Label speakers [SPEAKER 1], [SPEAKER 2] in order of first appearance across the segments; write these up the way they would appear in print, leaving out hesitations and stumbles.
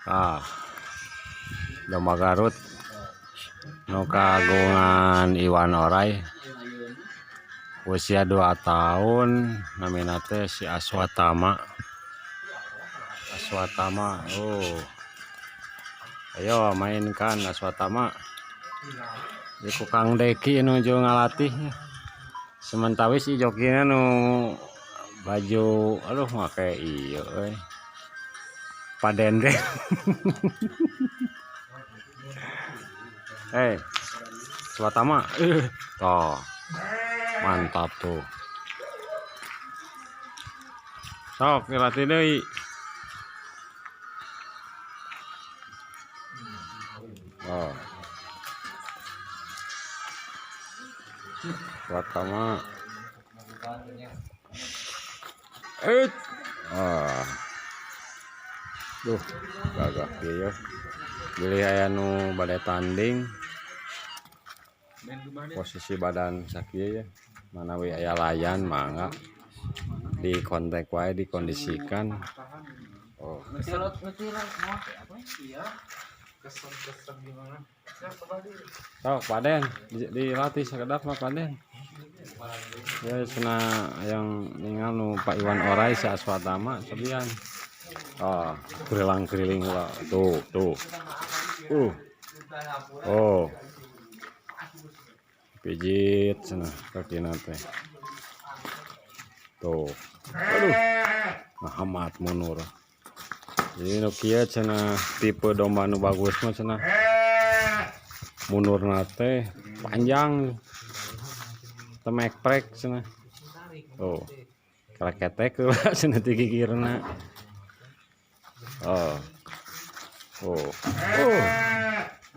[SPEAKER 1] Ah, domba Garut nu kagungan Iwan Orai, usia 2 tahun, namina teh si Aswatama. Aswatama, oh. Ayo mainkan Aswatama. Di ku Kang Deki nuju ngalatih. Sementawis si jokina nu baju, aduh make ieu euy. Padende. Hey, Aswatama. Toh. Mantap tuh. Sok dilatih deui. Oh. Aswatama. Ah. Duh, gagah kieu ya. Bilih aya nu bade tanding. Posisi badan sakieu ya. Manawi aya layan mangga di kontak wae dikondisikan. Oh. Sok Paden dilatih sakedap mah Paden. Ya cenah yang ningal nu Pak Iwan Orai si Aswatama cobian. Oh, keliling-keliling lah. Tuh, tuh. Oh. Pijit cenah kakina teh. Tuh. Aduh. Nah, hamat mundur. Jadi nu kieu cenah tipe domba nu bagus mah cenah. Mundurna teh panjang. Temek prek cenah. Tuh. Kraketek heula cenah ti gigirna. Oh. Oh. Oh.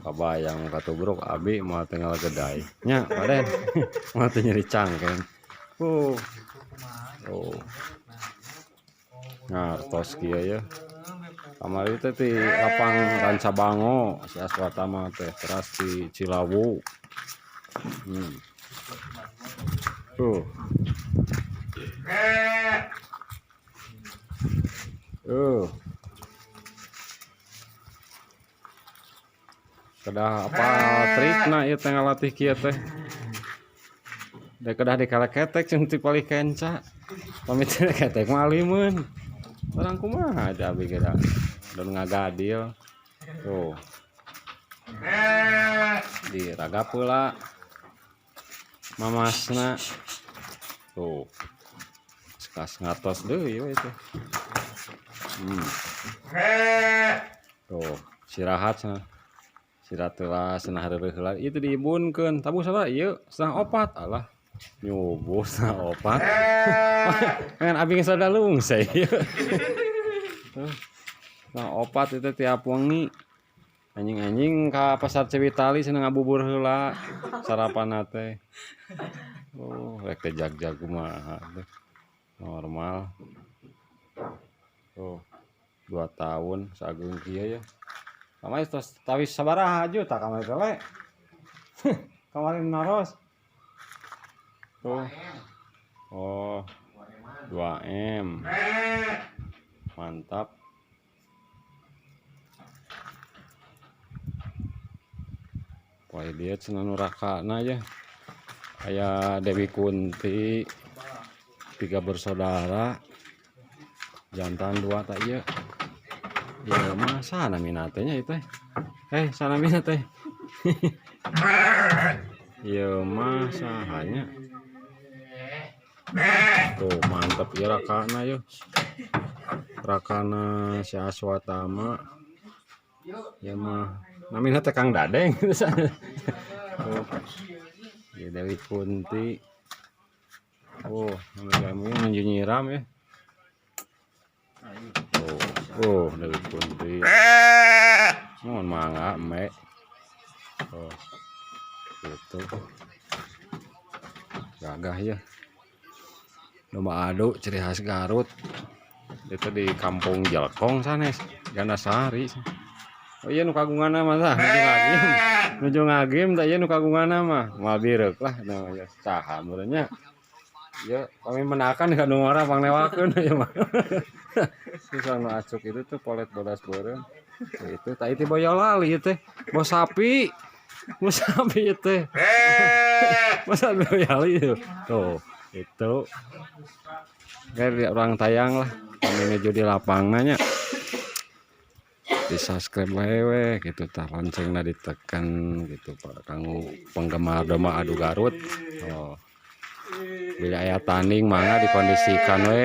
[SPEAKER 1] Kabayang katubruk abi moal teu ngagedai. Nya, Paden. Moal teu nyeri cangkeng. Oh. Oh. Ngartos kieu ya. Kamari teh ti lapang Rancabango si Aswatama teh teras di Cilawu. Tuh. Kedah apa trikna ieu teh ngalatih kieu teh. Da kedah dikaleketek jeung ti palih kenca. Pamit ketek mah alimeun. Orang kumaha aja abi ge da. Dan ngagadil. Tuh. Diragap heula. Mamasna. Tuh. Sekas ngatos deui we teh. Tuh, istirahat cenah. Istirahat heula cenah heureuh heula. Ieu teh diibunkeun. Tabuh sabaraha ieu? 3.30. Alah. Nyubuh 3.30. Ngan abi geus rada lungse ieu. Tuh. 3.30 itu tiap wengi. Anjing-anjing ka pasar Ciwitali cenah ngabubur heula sarapanna teh. Oh, rek teh jag-jag kumaha teh. Normal. Tuh. 2 tahun sagung kieu ya. Kamari tos tawis sabaraha juta kamari teh le. Kamari naros. Tuh. Oh. 2M. Mantap. Wah, dia cenah nu rakana ya. Aya Dewi Kunti, 3 bersaudara. Jantan 2 tak ieu. Ya mah sana minatnya itu teh. Sana minat teh. Ieu mah sahanya. Tuh mantep ieu rakana yeuh. Rakana si Aswatama. Ya mah namina teh Kang Dadeng. Tuh. Ieu Dewi Kunti. Oh, namina nuju nyiram ya. Oh, oh Dewi Kunti. Mohon mangga mek. Oh. Gitu. Gagah ya. Domba adu ciri khas Garut. Itu di Kampung Jelkong sanes, Gandasari. Oh iya nu kagunganna mah tah, nuju ngagim. Nuju ngagim tah ieu nu kagunganna mah. Moal bireuk lah namanya saha meureun nya. Ya, kami menakan ka nu ngora pangnewakeun ieu mah. Susah nu acuk itu tuh polet bodas beureum. Itu tadi teh Boyolali teh. Bos sapi. Bos sapi teh. Bos sapi Boyolali itu. Tuh, itu. Kayak orang tayang lah. Kami menuju di lapangannya. Di subscribe wae we gitu, tah loncengna ditekan gitu, Pak, kanggo penggemar domba adu Garut. Oh. Bila aya tanding mangga dikondisikan we.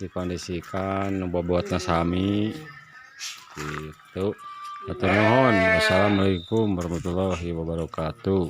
[SPEAKER 1] Dikondisikan bobotna sami gitu. Hatur nuhun. Wassalamualaikum warahmatullahi wabarakatuh.